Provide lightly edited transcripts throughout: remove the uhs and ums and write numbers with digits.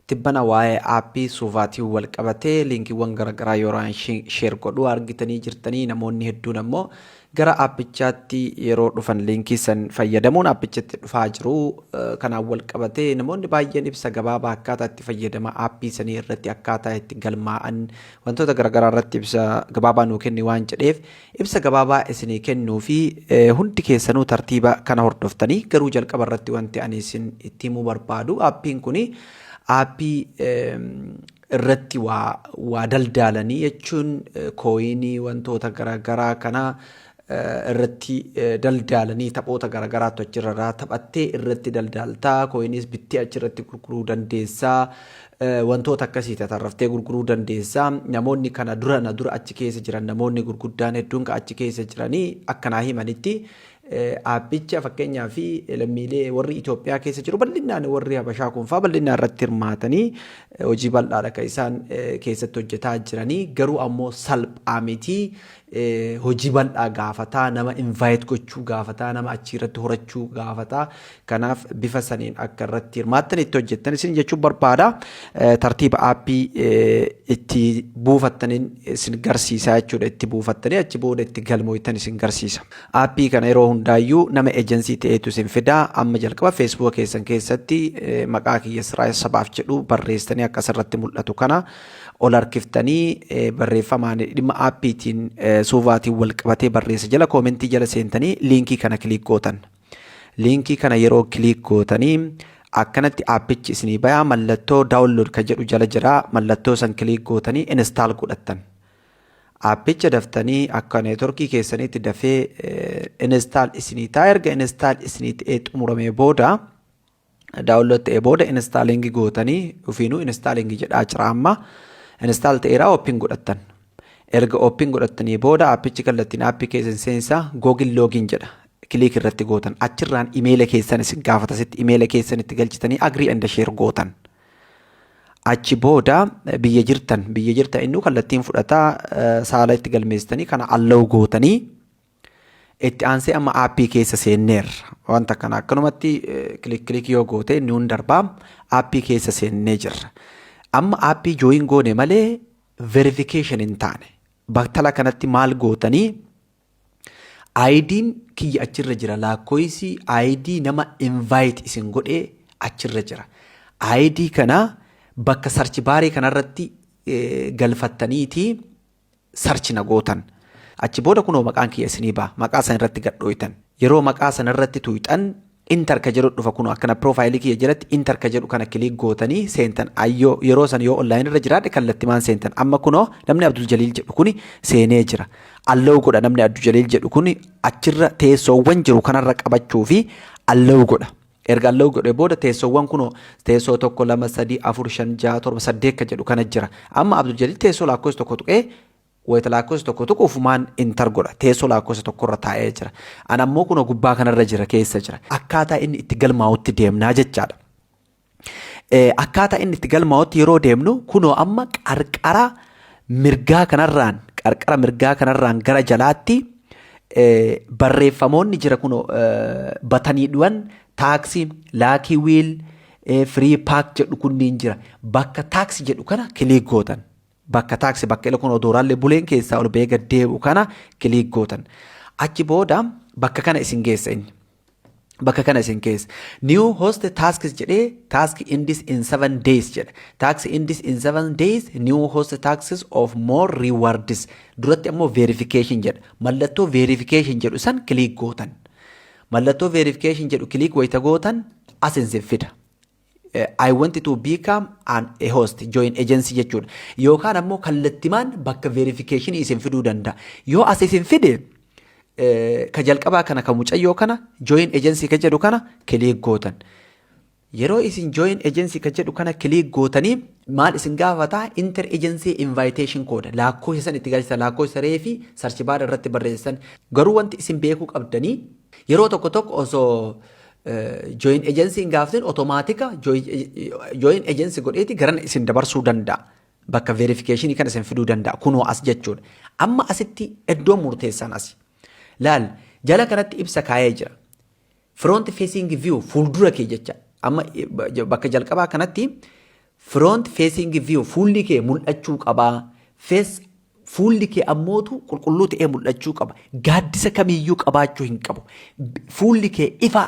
Tibbana waa'ee aappii Suuvaatiin wal qabatee liinkiiwwan garaagaraa yeroo an share godhu argitanii jirtanii. Namoonni hedduun ammoo gara aappichaatti yeroo dhufan liinkii san fayyadamuun aappichatti dhufaa jiru. Kanaan wal qabatee namoonni baay'een ibsa gabaabaa akkaataa itti fayyadama aappii sanii irratti, akkaataa itti galmaa'an, wantoota garaagaraa irratti ibsa gabaabaa nuu kenni waan jedheef, ibsa gabaabaa isinii kennuu fi hundi keessanuu tartiiba kana hordoftanii. Garuu jalqaba irratti wanti ani isin itti himuu barbaadu, aappiin kuni aappii irratti waa daldaalanii jechuun kooyinii, wantoota garaagaraa kana irratti daldaalanii, taphoota garaagaraatu achirraa taphattee irratti daldaaltaa, kooyiniis bittee achirratti gurguruu dandeessaa, wantoota akkasii tatarraftee gurguruu dandeessaa. Namoonni kana dura na dura achi keessa jiran, namoonni gurguddaan hedduun kan achi keessa jiranii akkanaa himanitti, aappicha fakkeenyaa fi lammiilee warri Itoophiyaa keessa jiru bal'inaan, warri Habashaa kun fa'aa bal'inaan irratti hirmaatanii hojii bal'aadha kan isaan keessatti hojjetaa jiranii. Garuu ammoo salphaa miti. Hojii bal'aa gaafataa, nama invite gochuu gaafataa, nama achi irratti horachuu gaafataa. Kanaaf bifa saniin akka irratti hirmaattan, itti hojjettan isin jechuun barbaada. Tartiiba aappii itti buufattaniin isin garsiisaa jechuudha. Itti buufattanii achi booda itti galmooytan isin garsiisa. Aappii kana yeroo hundaayyuu nama ejensii ta'etu isin fidaa. Amma jalqaba Feesbuuka keessan keessatti maqaa kiyya Siraa Sabaaf jedhu barreessitanii, akka asirratti mul'atu kana ol harkiftanii, barreeffamaan dhimma aappiitiin suuvaatiin wal qabatee barreessa jala, koomentii jala seentanii liinkii kana click gootan. Liinkii kana yeroo click gootanii akkanatti aappichi isinii bayaa. Mallattoo download ka jedhu jala jira. Mallattoo san click gootanii install godhattan. Aappicha daftanii akka neetworkii keessaniitti dafee install isinii ta'a. Erga install isinii ta'ee xumuramee booda, download ta'ee booda, installing gootanii, ofiinuu installing jedhaa jira, amma install ta'eera, open godhattan. Erga open godhattanii booda aappichi kallattiin aappii keessan seensaa, Google login jedha. Click irratti gootan, achirraan imeela keessan isin gaafata. Sitti imeela keessan itti galchitanii agree and share gootan. Achi booda biyya jirtan innuu kallattiin fudhataa, saala itti galmeessitanii kana allow gootanii, itti aansee amma aappii keessa seenneerra. Wanta kana akkanumatti click click yoo goote inni hun darbaa. Aappii keessa seennee jirra. Amma aappii join goone malee verification hin taane. Battala kanatti maal gootanii? ID'n kiyya achirra jira, lakkoofsi ID nama invite isin godhee achirra jira. ID kana bakka search barii kanarratti galfattaniiti search na gootan. Achi booda kunoo maqaan kiyya isinii ba'a. Maqaa sana irratti gadhooytan. Yeroo maqaa sana irratti tuyxan enter ka jedhu dhufa. Kunoo akkana piroofaayilii kiyya jalatti enter ka jedhu kana click gootanii seentan. Ayyoo, yeroo san yoo online irra jiraadhe kallattimaan seentan. Amma kunoo namni Abdul Jaliil jedhu kuni seenee jira. Allow godha. Namni Abdul Jaliil jedhu kuni achirra teessoowwan jiru kanarra qabachuu fi allow godha. Erga allow godhee booda teessoowwan kunoo teessoo tokko, lama, sadii, afur, shan, jaha, torba, saddeet ka jedhu kana jira. Amma Abdul Jaliil teessoo lakkoofsa 1 tuqee, wayita lakkoofsa 1 tuqu ofumaan enter godha. Teessoo lakkoofsa 1rra taa'ee jira. Ana ammoo kunoo gubbaa kanarra jira, keessa jira. Akkaataa inni itti galmaa'utti deemnaa jechaadha. Akkaataa inni itti galmaa'utti yeroo deemnu, kunoo amma qarqara mirgaa kanarraan gara jalaatti barreeffamoonni jira. Kunoo bataniidhuwan task, lucky wheel, free pack jedhu kunniin jira. Bakka task jedhu kana click gootan. Bakka task, bakka ila kun dooraallee buleen keessaa ol ba'ee gad deebi'u kana click gootan. Achi booda bakka kana isin geessa inni. Bakka kana isin keessa. New host tasks jedhee, task ends in 7 days jedha. Task ends in 7 days, new host tasks of more rewards. Duratti ammoo verification jedha. Mallattoo verification jedhu san click gootan. Mallattoo verification jedhu click wayita gootan as isin fida. I want to become a host, join agency jechuudha. Yookaan ammoo kallattimaan bakka verification isin fiduu danda'a. Yoo as isin fide, ka jalqabaa kana, ka mucayyoo kana, join agency ka jedhu kana click gootan. Yeroo isin join agency ka jedhu kana click gootanii maal isin gaafataa? Enter agency invitation code, lakkoofsa san itti galchitan, lakkoofsa reefi search bar irratti barreessan. Garuu wanti isin beekuu qabdanii, yeroo tokko tokko osoo join agency hin gaafatin automatic join agency godheeti garan isin dabarsuu danda'a. Bakka verification kana isin fiduu danda'a. Kunoo as jechuudha. Amma asitti iddoon murteessaan asi. Laal, jala kanatti ibsa kaayee jira. Front facing view, fuuldura kee jecha. Amma bakka jalqabaa kanatti Front facing view, fuulli kee mul'achuu qabaa. Face, fuulli kee ammootu qulqulluu ta'ee mul'achuu qaba. Gaaddisa kamiyyuu qabaachuu hin qabu. Fuulli kee ifaa,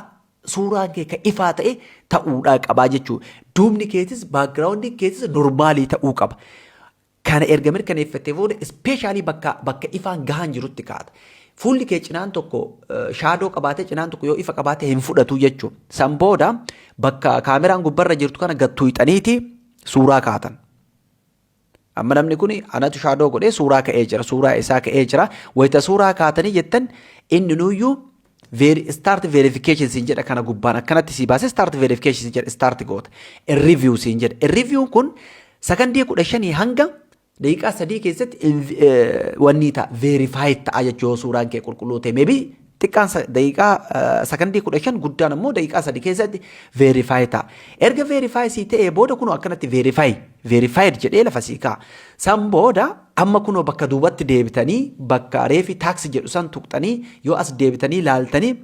suuraan kee ka ifaa ta'e ta'uudhaa qabaa jechuudha. Duubni keetis, backgroundiin keetis normalii ta'uu qaba. Kana erga mirkaneeffattee booda, especially bakka ifaan gahaan jirutti kaa'ata. Fuulli kee cinaan tokko shadow qabaatee, cinaan tokko yoo ifa qabaate hin fudhatu jechuudha. San booda bakka kaameraan gubbarra jirtu kana gad tuqxaniiti suuraa kaatan. Amma namni kun anatu shadow godhee suuraa ka'ee jira. Suuraa isaa ka'ee jira. Wayita suuraa kaatanii jettan, inni nuyyuu start verification siin jedha. Kana gubbaan akkanatti sii baasee start verification siin jedha, start goota. Review siin jedha. Review kun sakandii 15 hanga daqiiqaa 3 keessatti wanni ta'a, verify ta'a jechuu. Yoo suuraan kee qulqulluu ta'e, maybe xiqqaan daqiiqaa sakandii 15, guddaan ammoo daqiiqaa 3 keessatti verify ta'a. Erga verify sii ta'ee booda, kunoo akkanatti verified jedhee lafa sii kaa'a. San booda amma kunoo bakka duubatti deebitanii, bakka reefi task jedhu san tuqxanii, yoo as deebitanii laaltanii,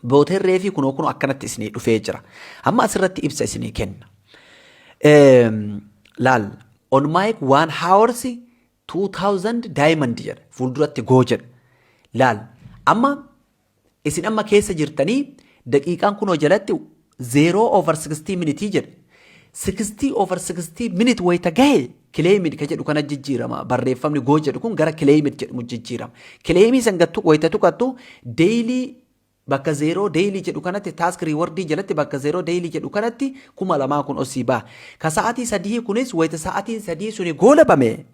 booteen reefii kunoo akkanatti isinii dhufee jira. Amma asirratti ibsa isinii kenna. Laal, on mic 1 hours 2000 diamond jedha, fuulduratti go jedha. Laal, amma isin amma keessa jirtanii, daqiiqaan kunoo jalatti 0 over 60 minute jedha. 60 over 60 minute wayita gahe, claimed ka jedhu kana jijjiirama. Barreeffamni go jedhu kun gara claimed jedhamu jijjiirama. Claimii san gattu wayita tuqattu, daily bakka zero daily jedhu kanatti, task rewardii jalatti bakka zero daily jedhu kanatti 2000 kun osii ba'a. Ka sa'aatii 3 kunis wayita sa'aatiin 3 suni goolabame,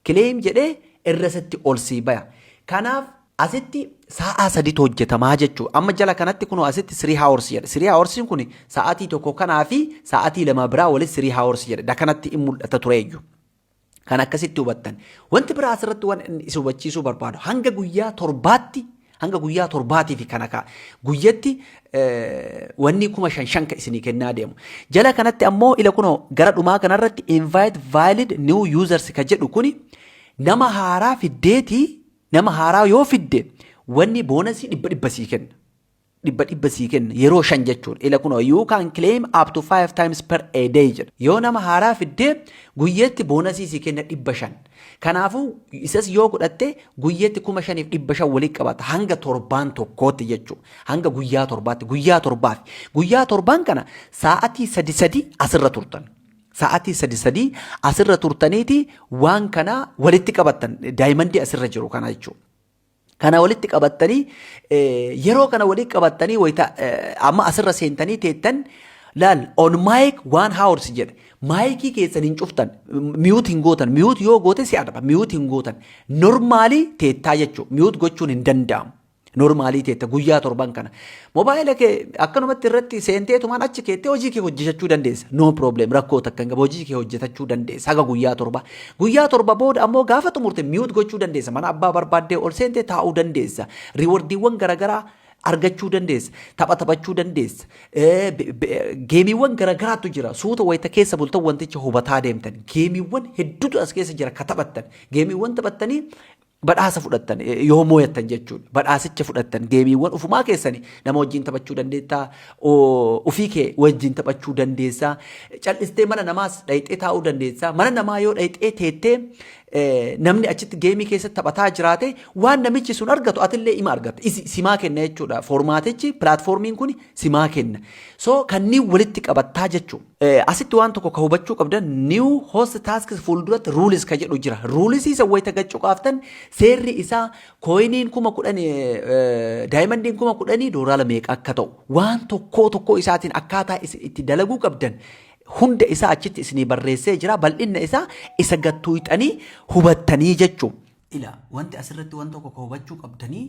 claim jedhee irra sitti ol sii baya. Kanaaf asitti sa'aa 3tu hojjetamaa jechuudha. Amma jala kanatti kunoo asitti 3 hours jedha. 3 hoursiin kun sa'aatii 1 kanaa fi sa'aatii 2 biraa walitti 3 hours jedha. Dakanatti in mul'ata tureeyyu. Kan akkasitti hubattan. Wanti biraa asirratti waan isin hubachiisuu barbaadu, hanga guyyaa 7tti, hanga guyyaa 7tiif kana ka'a. Guyyatti wanni 5000 shan ka isinii kennaa deemu. Jala kanatti ammoo ila kunoo gara dhumaa kanarratti invite valid new users ka jedhu kuni, nama haaraa fiddeetii, nama haaraa yoo fidde wanni bonusii 100 sii kenna. 100 sii kenna yeroo shan jechuudha. Ila kunoo "You can claim up to five times per a day" jedha. Yoo nama haaraa fiddee guyyeetti bonusii sii kenna 500. Kanaafuu isas yoo godhatte guyyeetti 5500 walitti qabata hanga torbaan tokkootti jechuudha. Hanga guyyaa 7tti, guyyaa 7f. Guyyaa 7n kana sa'atii sadi sadi asirra turtan. Sa'atii sadi sadi asirra turtaniiti waan kana walitti qabattan, diamondii asirra jiru kana jechuudha. Kana walitti qabattanii, yeroo kana walitti qabattanii, wayita amma asirra seentanii teettan, laal, on mic 1 hours jedhe. Micii keessan hin cuftan, mute hin gootan. Mute yoo goote si adaba. Mute hin gootan, normalii teettaa jechuudha. Mute gochuun hin danda'amu. Normalii teetta guyyaa 7n kana. Mobaayila kee akkanumatti irratti seenteetumaan achi keettee hojii kee hojjetachuu dandeessa. No problem, rakkoo takka hin qabu, hojii kee hojjetachuu dandeessa haga guyyaa 7. Guyyaa 7 booda ammoo gaafa xumurte mute gochuu dandeessa. Mana abbaa barbaaddee ol seentee taa'uu dandeessa. Rewardiiwwan garaagaraa argachuu dandeessa. Tapha taphachuu dandeessa. Gameiiwwan garaagaraatu jira. Suuta wayita keessa bultan wanticha hubataa deemtan. Gameiiwwan hedduutu as keessa jira ka taphattan. Gameiiwwan taphattanii badhaasa fudhattan yoo mooyattan jechuudha. Badhaasicha fudhattan, gameiiwwan ufumaa keessanii nama wajjin taphachuu dandeettaa, ufii kee wajjin taphachuu dandeessaa, cal'istee mana namaas dhayxee taa'uu dandeessaa. Mana namaa yoo dhayxee teettee namni achitti gameii keessatti taphataa jiraate, waan namichi sun argatu atillee ima argata. Simaa kenna jechuudha. Formatichi, platformiin kun simaa kenna. So kanneen walitti qabattaa jechuudha. Asitti waan tokko ka hubachuu qabdan, new host tasks fuulduratti rules ka jedhu jira. Rulesii isa wayita gachuu qaaftan, seerri isaa coiniin 10,000, diamondiin 10,000 doolaara meeqa akka ta'u, waan tokkoo tokkoo isaatiin akkaataa itti dalaguu qabdan hunda isaa achitti isinii barreessee jira. Bal'inna isaa isa gattuuxanii hubattanii jechuudha. Ila, wanti asirratti waan tokko ka hubachuu qabdanii,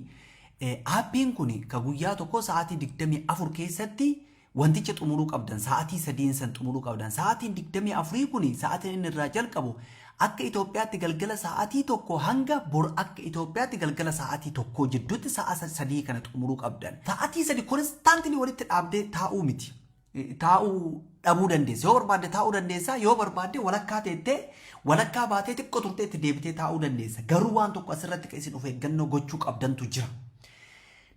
appiin kun ka guyyaa tokko sa'aatii 24 keessatti wanticha xumuruu qabdan, sa'aatii 3n san xumuruu qabdan. Sa'aatiin 24 kun, sa'aatiin inni irraa jalqabu akka Itoophiyaatti galgala sa'aatii 1 hanga bor akka Itoophiyaatti galgala sa'aatii 1 jidduutti sa'a 3 kana xumuruu qabdan. Sa'aatii 3 constantly walitti dhaabdee taa'uu miti. Taa'uu dhabuu dandeessa. Yoo barbaadde taa'uu dandeessa. Yoo barbaadde walakkaa teettee, walakkaa baatee, xiqqoo turtee itti deebitee taa'uu dandeessa. Garuu waan tokko asirratti kan isin of eeggannoo gochuu qabdantu jira.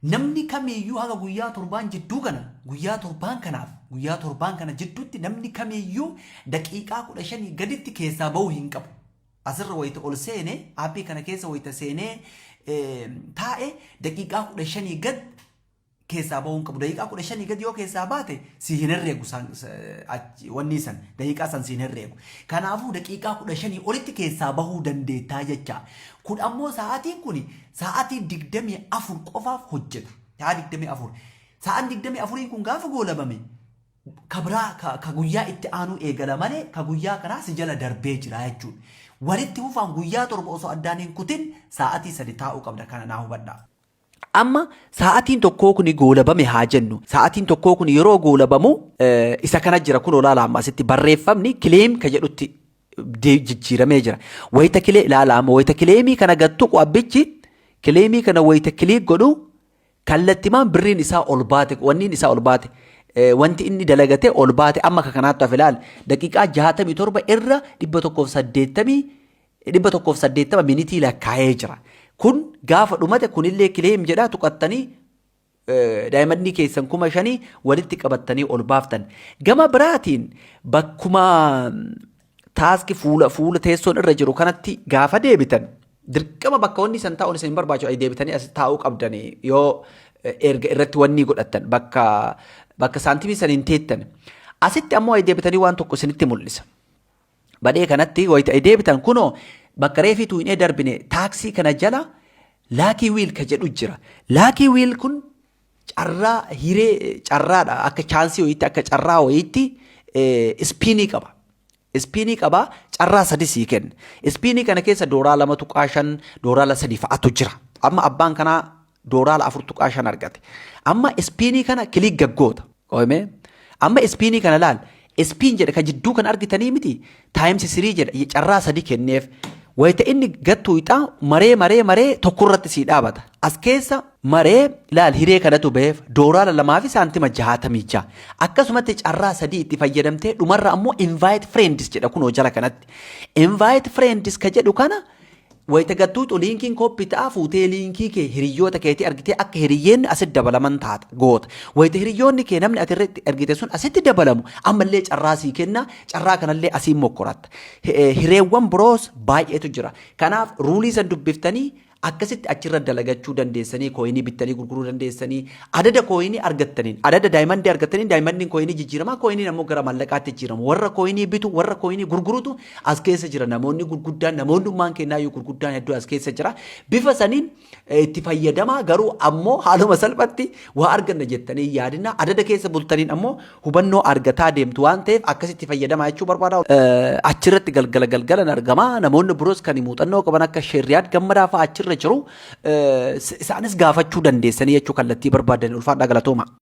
Namni kamiiyyuu haga guyyaa 7n jidduu kana, guyyaa 7n kanaaf Guyyaa 7n kana jidduutti namni kamiyyuu daqiiqaa 15 gaditti keessaa bahuu hin qabu. Asirra wayita ol seene, aappii kana keessa wayita seenee taa'e, daqiiqaa 15 gad keessaa bahuu hin qabu. Daqiiqaa 15 gad yoo keessaa baate si hin herreegu, wanni san daqiiqaa san si hin herreegu. Kanaafuu daqiiqaa 15 olitti keessaa bahuu dandeettaa jecha. Kun ammoo sa'aatiin kun sa'aatii 24 qofaaf hojjeta. Sa'a 24. Sa'aan 24n kun gaafa goolabame ka biraa ka guyyaa itti aanuu eegala malee ka guyyaa kanaa si jala darbee jira jechuudha. Walitti fufaan guyyaa 7 osoo addaan hin kutin sa'aatii 3 taa'uu qabda, kana naa hubadhaa. Amma sa'aatiin tokkoo kun goolabame haa jennu. Sa'aatiin tokkoo kun yeroo goolabamu isa kana jira kun olaala. Amma asitti barreeffamni claim ka jedhutti jijjiiramee jira. Wayita kilee ilaala, amma wayita claimii kana gad tuqu, abbichi claimii kana wayita click godhu, kallattimaan birriin isaa ol baate, wanniin isaa ol baate. Wanti inni dalagate ol baate. Amma ka kanaatti hafe ilaali. Daqiiqaa 67 irra 180, 180 minitii lakkaa'ee jira. Kun gaafa dhumate kunillee claim jedhaa tuqattanii diamondii keessan 5,000 walitti qabattanii ol baaftan. Gama biraatiin bakkuma task fuula fuula teessoon irra jiru kanatti gaafa deebitan, dirqama bakka wanni san taa'uun isin hin barbaachisu, deebitanii as taa'uu qabdanii yoo erga irratti wanni godhattan bakka saantimii san hin teettan. Asitti ammoo deebitanii waan tokko isinitti mul'isa. Badhee kanatti wayita deebitan kunoo bakka reefii tuqnee darbine taskii kana jala lucky wheel ka jedhu jira. Lucky wheel kun carraa hiree carraadha, akka chanceii wayiitti, akka carraa wayiitti spinii qaba. Spinii qaba, carraa sadi sii kenna. Spinii kana keessa dooraa 2.5, dooraa 3 fa'atu jira. Amma abbaan kanaa dooraa 4.5 argate. Amma spinii kana click gaggoota. Qoomee amma spinii kana laal. Spin jedha ka jidduu kan argitanii miti, times 3 jedha, carraa sadi kenneef. Wayita inni gattuu ixaa maree maree maree tokkorratti sii dhaabata. As keessa maree laal, hiree kanatu baheef dooraala 2 fi saantima 66. Akkasumatti carraa sadii itti fayyadamtee dhumarra ammoo invite friends jedha kunoo jala kanatti. Invite friends ka jedhu kana wayita gattuutu linkiin copy ta'a, fuutee linkii kee hiriyoota keetii argitee akka hiriyyeen asitti dabalaman taata goota. Wayita hiriyoonni kee, namni ati irratti argite sun asitti dabalamu, ammallee carraa sii kenna, carraa kanallee asiin mokkoratta. Hireewwan biroos baay'eetu jira. Kanaaf ruleii san dubbiftanii akkasitti achirra dalagachuu dandeessanii, coinii bittanii gurguruu dandeessanii, adada coinii argattaniin, adada diamondii argattaniin, diamondiin coinii jijjiirama, coiniin ammoo gara mallaqaatti jijjiirama. Warra coinii bitu, warra coinii gurgurutu as keessa jira. Namoonni gurguddaan, namoonni ummaan kennaayyuu gurguddaan hedduu as keessa jira. Bifa saniin itti fayyadamaa. Garuu ammoo haaluma salphatti waa arganna jettanii yaadina, adada keessa bultaniin ammoo hubannoo argataa deemtu waan ta'eef akkasitti fayyadamaa jechuu barbaada. Achirratti galgala galgalan argama. Namoonni biroos kan muuxannoo qaban akka Sheerriyaad Gammadaa fa'aa achirra jiru. Isaanis gaafachuu dandeessanii jechuu kallattii barbaadan. Ulfaadhaa, galatooma.